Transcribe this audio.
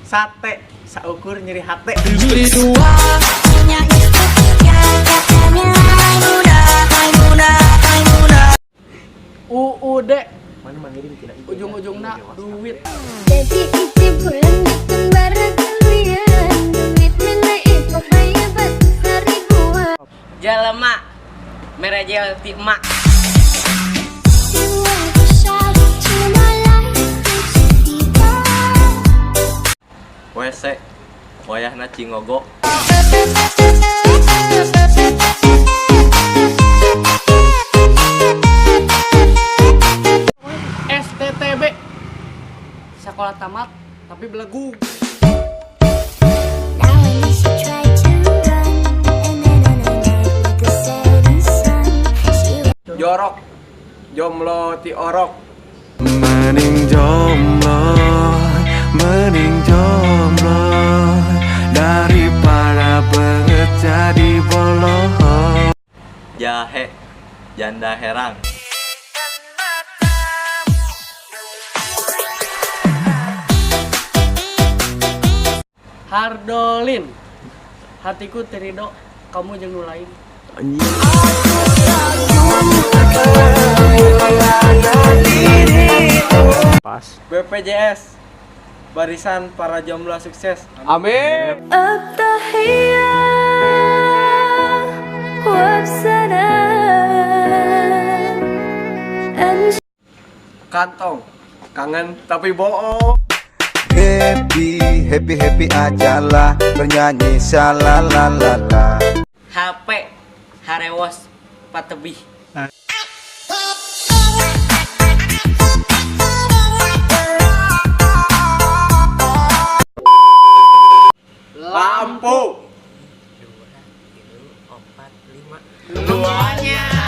Sate saukur nyeri hate. Istri dua, punya istri tiga, Maimunah, Maimunah, Maimunah. UUD, Mana mangirim tidak? Ujung-ujungna duit. Jadi isi bulan kembar kalian. Duit nilai itu hanya batu seribuan. Jelema merejel ti emak. You want to shout to my life to WC wayahna cingogo. STTB, sekolah tamat tapi belegug. Now when she tried to run, and then on a night with the setting sun, she Jorok jomblo ti orok. Mending jomblo, mending jomblo daripada banget jadi boloho. Jahe janda herang. Hardolin, hatiku terido kamu jeung nu lain. Pas. BPJS barisan para jomblo sukses. Amin. التحية وبسلام. Kantong kangen tapi bohong. Happy, happy, happy aja lah. Bernyanyi shalalalalala. HP harewos patebih. Lampu. 4, 5. Duanya.